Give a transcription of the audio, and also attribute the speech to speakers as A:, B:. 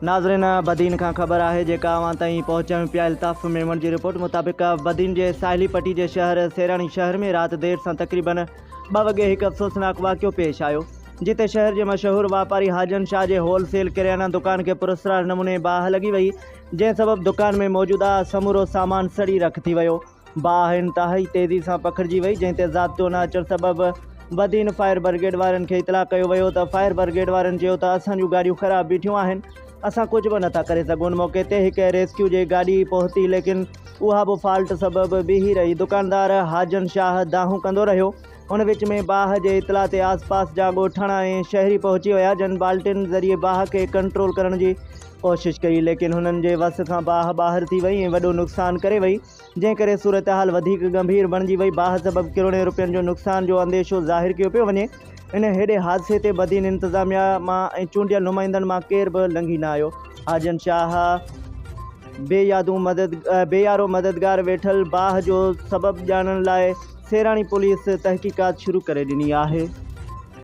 A: ناظرين بدين کان خبر آهي جيڪا اوهان تائين پهچايون پيا الطاف ميمڻ جي رپورٽ مطابق بدين جي ساحلي پٽي جي شهر سيراڻي شهر ۾ رات دير سان تقريبن 2 وڳي هڪ افسوسناڪ واقعو پيش آيو جتي شهر جي مشهور واپاري حاجن شاهه جي هول سيل ڪريانا دڪان کي پراسرار نموني باهه لڳي وئي جنهن سبب دڪان ۾ موجوده سمورو سامان سڙي رک ٿي ويو. باهه انتهائي تيزي سان پکڙجي وئي، جنهن تي ضابطو نه اچڻ سبب بدين فائر برگيڊ وارن کي اطلاع ڪيو ويو ته فائر برگيڊ وارن چيو ته اسان جون گاڏيون خراب بيٺيون آهن، اسان ڪجهه به نٿا ڪري سگهون. موقعي تي هڪ ريسڪيو جي گاڏي پهتي ليڪن اها به فالٽ سبب بيهي رهي. دڪاندار حاجن شاهه دانهون ڪندو رهيو. ان وچ ۾ باهه جي اطلاع تي آس پاس جا ڳوٺاڻا ۽ شهري پهچي ويا، جن بالٽين ذريعي باهه کي ڪنٽرول ڪرڻ جي ڪوشش ڪئي، ليڪن هنن جي وس کان باهه ٻاهر ٿي وئي ۽ وڏو نقصان ڪري وئي، جنهن ڪري صورتحال وڌيڪ ڳنڀير بڻجي وئي، باهه سبب ڪروڙين روپين جو نقصان جو انديشو ظاهر ڪيو پيو وڃي، ان هيڏي حادثي تي بدين انتظاميا مان ۽ چونڊيل نمائندن مان ڪير به لنگهي نه آيو، حاجن شاهه بي يادون مدد بي يارو مددگار ويٺل باهه جو سبب ڄاڻڻ لاء سيراڻي پوليس تحقيقات شروع ڪري ڏني آهي.